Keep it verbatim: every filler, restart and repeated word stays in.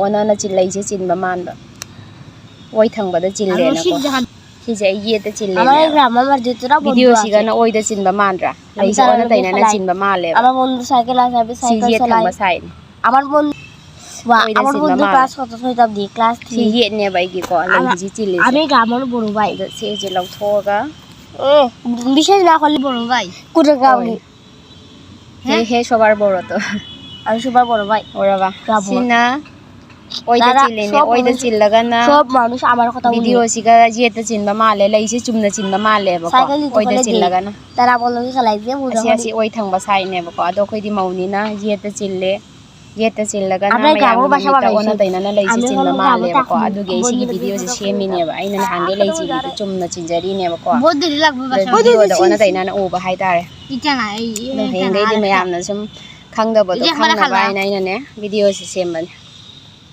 ꯑꯣꯟꯅꯅ chill-, ꯂꯩꯁꯦ ꯆꯤꯟꯕ ꯃꯥꯟꯕ꯫ ꯑꯣꯏ ꯊꯪꯕꯗ ꯆꯤꯜꯂꯦꯅꯀꯣ꯫ ꯁꯤꯁꯦ ꯑꯩ ꯌꯦꯠꯇ ꯆꯤꯜꯂꯦꯅꯦꯕ꯫ ꯚꯤꯗꯤꯑꯣꯁꯤꯒꯅ ꯑꯣꯏꯗ ꯆꯤꯟꯕ ꯃꯥꯟꯗ꯭ꯔꯥ? ꯂꯩꯁꯦ ꯑꯣꯟꯅ ꯇꯩꯅꯅ ꯆꯤꯟꯕ ꯃꯥꯜꯂꯦꯕ꯫ ꯁꯤ ꯌꯦꯠ ꯊꯪꯕ ꯁꯥꯏꯠꯅꯤ꯫ ꯑꯣꯏꯗ ꯆꯤꯟꯕ ꯃꯥꯜꯂꯦ꯫ ꯁꯤ ꯌꯦꯠꯅꯦꯕ ꯑꯩꯒꯤꯀꯣ, ꯂꯩꯁꯦ ꯆꯤꯜꯂꯤꯁꯦ꯫ ꯑꯗꯣ ꯁꯤꯁꯦ ꯂꯧꯊꯣꯛꯑꯒ, ꯍꯦ, ꯍꯦ, সবার বড় তো। আমি সবার বড় ভাই। ꯎꯔꯕ? ꯁꯤꯅ ꯑꯣꯏꯗ ꯆꯤꯜꯂꯤꯅꯦ꯫ ꯑꯣꯏꯗ ꯆꯤꯜꯂꯒꯅ ꯚꯤꯗꯤꯑꯣꯁꯤꯒ ꯌꯦꯠꯇ ꯆꯤꯟꯕ ꯃꯥꯜꯂꯦ, ꯂꯩꯁꯦ ꯆꯨꯝꯅ ꯆꯤꯟꯕ ꯃꯥꯜꯂꯦꯕꯀꯣ꯫ ꯑꯣꯏꯗ ꯆꯤꯜꯂꯒꯅ ꯑꯁꯤ, ꯑꯁꯤ ꯑꯣꯏ ꯊꯪꯕ ꯁꯥꯏꯠꯅꯦꯕꯀꯣ꯫ ꯑꯗꯣ ꯑꯩꯈꯣꯏꯗꯤ ꯃꯧꯅꯤꯅ ꯌꯦꯠꯇ ꯆꯤꯜꯂꯦ꯫ ꯌꯦꯠꯇ ꯆꯤꯜꯂꯒꯅ ꯃꯌꯥꯝꯒꯤ ꯃꯃꯤꯠꯇ ꯑꯣꯟꯅ ꯇꯩꯅꯅ ꯂꯩꯁꯦ ꯆꯤꯟꯕ ꯃꯥꯜꯂꯦꯕꯀꯣ꯫ ꯑꯗꯨꯒꯤ ꯑꯩ ꯁꯤꯒꯤ ꯚꯤꯗꯤꯑꯣꯁꯦ ꯁꯦꯝꯃꯤꯅꯦꯕ꯫ ꯑꯩꯅ ꯅꯍꯥꯟꯒꯩ ꯂꯩ ꯆꯤꯜꯂꯤꯗꯣ ꯆꯨꯝꯅ ꯆꯤꯟꯖꯔꯤꯅꯦꯕꯀꯣ꯫ ꯑꯗꯣ ꯚꯤꯗꯤꯑꯣꯗ ꯑꯣꯟꯅ ꯇꯩꯅꯅ ꯎꯕ ꯍꯥꯏꯇꯥꯔꯦ꯫ ꯑꯗꯣ ꯍꯌꯦꯡꯗꯩꯗꯤ ꯃꯌꯥꯝꯅ ꯁꯨꯝ ꯈꯪꯗꯕꯗꯣ ꯈꯪꯅꯕ ꯍꯥꯏꯅ ꯑꯩꯅꯅꯦ ꯚꯤꯗꯤꯑꯣꯁꯦ ꯁꯦꯝꯕꯅꯦ꯫